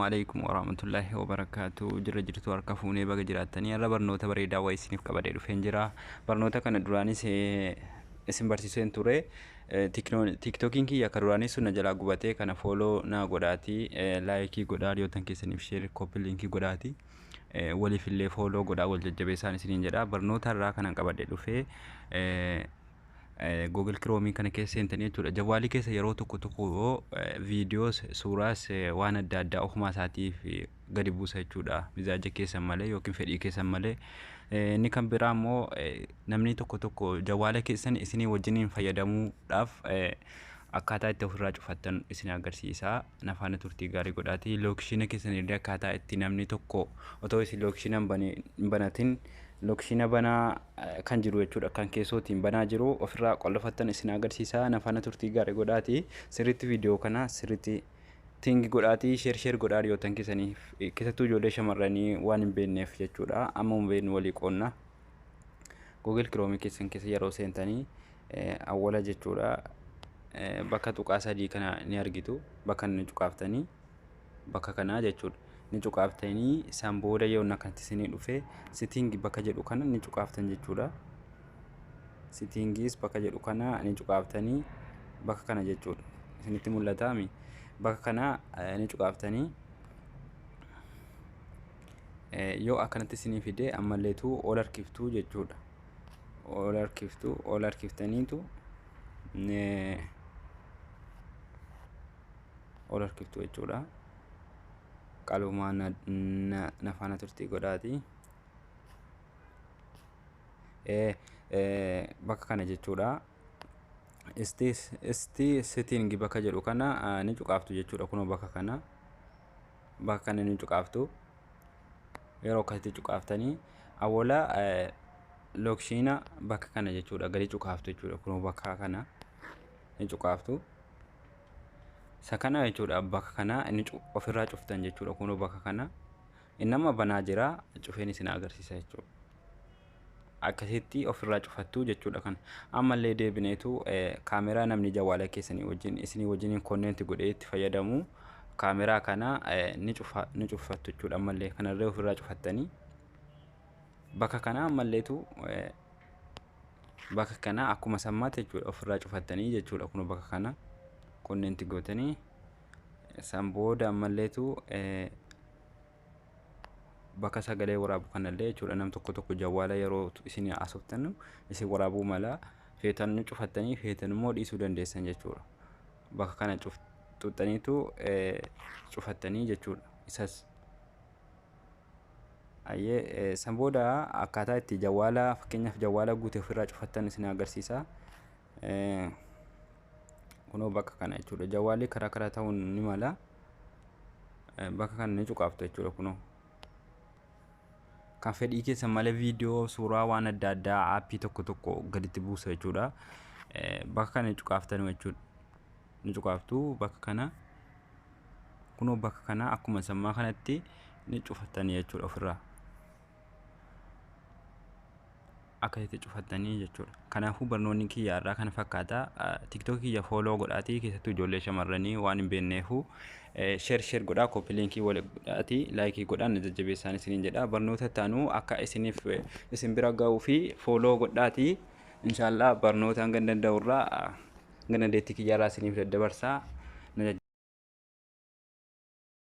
Alaikum warahmatullahi wabarakatuh. Jirra jirtu, harka fuunee, baga jiraattanii. Har'a barnoota bareedaa wayii isiniif qabadee dhufeen jira. Barnoota kana duraanis isin barsiiseen ture. TikTokiin kiyya akka duraanii sun na jalaa gubatee, kana follow naa godhaatii, like godhaa, dhiyootan keessaniif share, copy link godhaatii, waliif illee follow godhaa, wal jajjabeessaan isiniin jedha. Barnoota irraa kanan qabadee dhufee Google Chrome kana keessa seentanii jechuudha. Jawwaalii keessa yeroo tokko tokko viidiyoos, suuraas, waan adda addaa ofumaa isaatiif gadi buusa jechuudha. Mizaaja keessan malee yookiin fedhii keessan malee. Inni kan biraa immoo namni tokko tokko jawwaala keessan isinii wajjiniin fayyadamuudhaaf akkaataa itti ofirraa cufattan isin agarsiisa. Na faana turtii gaarii godhaati. Location keessan illee akkaataa itti namni tokko otoo isin location hin banatin location banaa kan jiru jechuudha. Kan keessootiin banaa jiru ofirraa qollofattan isin agarsiisa. Na faana turtii gaarii godhaati. Sirriitti viidiyoo kana sirriitti tingi godhaatii, share share godhaa dhiyootan keessaniif, keessattuu ijoollee shamarranii waan hin beekneef jechuudha. Amma hin beeknu walii qoonna. Google Chrome keessan keessa yeroo seentanii awwala jechuudha. Bakka tuqaa sadii kana ni argitu. Bakka inni cuqaaftanii, bakka kanaa jechuudha. Ni cuqaaftanii, isaan booda yoo akkanatti isinii dhufe, setting bakka jedhu kana ni cuqaaftan jechuudha. Settings bakka jedhu kana ni cuqaaftanii, bakka kana jechuudha. Isinitti mul'ataami? Bakka kana ni cuqaaftanii, yoo akkanatti isinii fide ammalleetu ol harkiftuu jechuudha. Ol harkiftuu, ol harkiftaniitu ol harkiftuu jechuudha. Qalumaa na faana turtii godhaati. Bakka kana jechuudha. Isti setting bakka jedhu kana ni cuqaaftu jechuudha. Kunoo bakka kana. Bakka kana ni cuqaaftu. Yeroo akkasitti cuqaaftanii awwala location bakka kana jechuudha, gadi cuqaaftu jechuudha. Kunoo bakka kana ni cuqaaftu. Isa kana jechuudha, bakka kana inni ofirraa cuftan jechuudha. Kunoo bakka kana inni amma banaa jira, cufeen isin agarsiisa jechuudha. Akkasitti ofirraa cufattu jechuudha kana. Ammallee deebineetu kaameraa namni jawwaala keessanii wajjin isinii wajjin connect godhee itti fayyadamu, kaameraa kana ni cufa, ni cufattu jechuudha. Ammallee kanarree ofirraa cufattanii, bakka kana ammalleetu bakka kana akkuma sammaatti jechuudha ofirraa cufattanii jechuudha. Kun bakka kana connect gootanii, san booda ammalleetu bakka sagalee waraabu kanallee jechuudha. Nam tokko tokko jawwaala yeroo isin haasoftan isin waraabuu mala. Feetan ni cufattanii, feetan immoo dhiisuu dandeessan jechuudha. Bakka kana xuxxaniitu cufattanii jechuudha isas. Ayyee, san booda akkaataa itti jawwaala, fakkeenyaaf jawwaala guute ofirraa cufattan isin agarsiisa. Kunoo bakka kana jechuudha. Jawwaalli karaa karaa ta'uun ni mala. Bakka kana ni cuqaaftu jechuudha kunoo. Kan fedhii keessan malee viidiyoo, suuraa, waan adda addaa app tokko tokko gaditti buusa jechuudha. Bakka kana ni cuqaaftanu jechuudha. Ni cuqaaftu bakka kana. Kunoo bakka kana akkuma sammaa kanatti ni cufattanii jechuudha ofirraa. Akkasitti cufattanii jechuudha. Kanaafuu barnoonni kiyya irraa kana fakkaata. TikTok kiyya follow godhaatii, keessattuu ijoollee shamarranii waan hin beekneefu share share godhaa, copy link wal godhaatii, like godhaa, na jajjabeessaan isiniin jedha. Barnoota itti akka isiniif isin bira ga'uu fi follow godhaatii, inshaallah barnoota hanga danda'u irraa, hanga dandeettii kiyya irraa isiniif daddabarsaa.